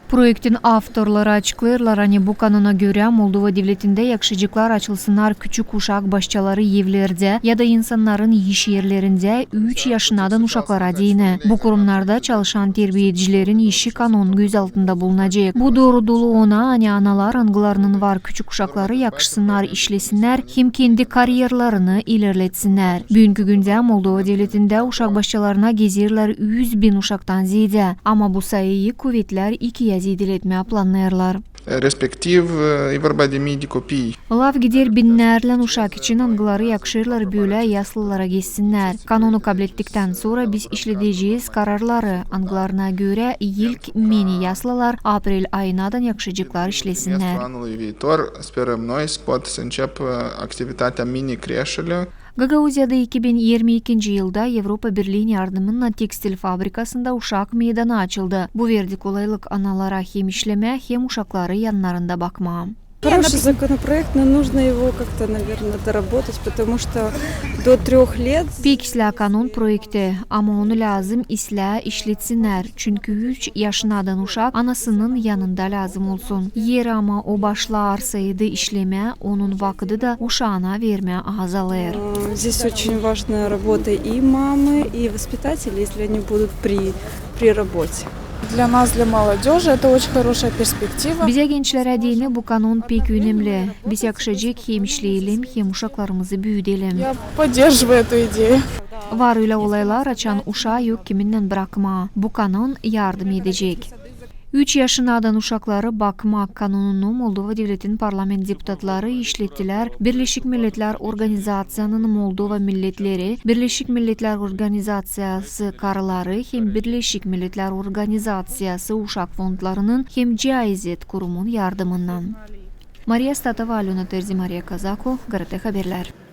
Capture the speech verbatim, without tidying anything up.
Proektin avtorları açıklêêrlar, ani bu kanona görä Moldova devletindä yakışıcıklar açılsınnar küçük uşak başçaları evlerdä ya da insannarın iş erlerindä üç yaşınadan uşaklara deyni. Bu kurumnarda çalışan terbiyecilerin işi kanon gözaltında bulunacek. Bu doorudulêr ona, ani analar, angılarının var küçük uşakları, yakışsınnar, işlesinnär hem kendi karierlarını ilerletsinnär. Büünkü gündä Moldova devletindä uşak başçalarına gezerlär üz bin uşaktan zeedä, ama bu sayıyı kuvetlär ikiyä zeedeletmää plannêêrlar. Respektiv, e, i vorba de mii de copii. Laf gider binnärlän uşak için, angıları yakışêrlar bölä yaslılara gezsinnär. Kanonu kablettiktän sora biz işledecez kararları, angılarına görä ilk mini yaslılar aprel ayınadan yakışıcıklar işlesinnär. Anului viitor sperăm noi să pot să încep, e, activitatea mini creșele. Gagauziyada iki bin irmi ikinci yılda Evropa Birliin yardımınnan tekstil fabrikasında uşak meydanı açıldı. Bu verdi kolaylık analara hem işlemää, hem uşakları yannarında bakmaa. Хороший законопроект, но нужно его как-то, наверное, доработать, потому что до трёх лет... Pek islää kanon proekti, ama onu lääzım islää işletsinnär, çünkü üç yaşınadan uşak anasının yanında lääzım olsun. Eer ama o başlarsaydı işlemää, onun vakıdı da uşaana vermää azalêr. Э, здесь очень важна работа и мамы, и воспитателей, если они будут при, при работе. Для нас, для молодёжи, это очень хорошая перспектива. Bizä, gençlerä deyni, bu kanon pek önemli. Biz yakışacek hem işleyelim, hem uşaklarımızı büüdelim. Я поддерживаю эту идею. Var ölä olaylar, açan uşaa yok kiminnän brakmaa. Bu kanon yardım edecek. Üç yaşınadan uşakları bakmaa kanonunu Moldova devletin parlament deputatları işlettilär Birleşik Milletlär Organizaţiyanın Moldova milletleri, Birleşik Milletlär Organizaţiyası karıları hem Birleşik Milletlär Organizaţiyası uşak fondlarının hem GIZ kurumun yardımınnan. Mariya Statova, Alöna Terzi, Mariya Kazako, GRT Haberlär.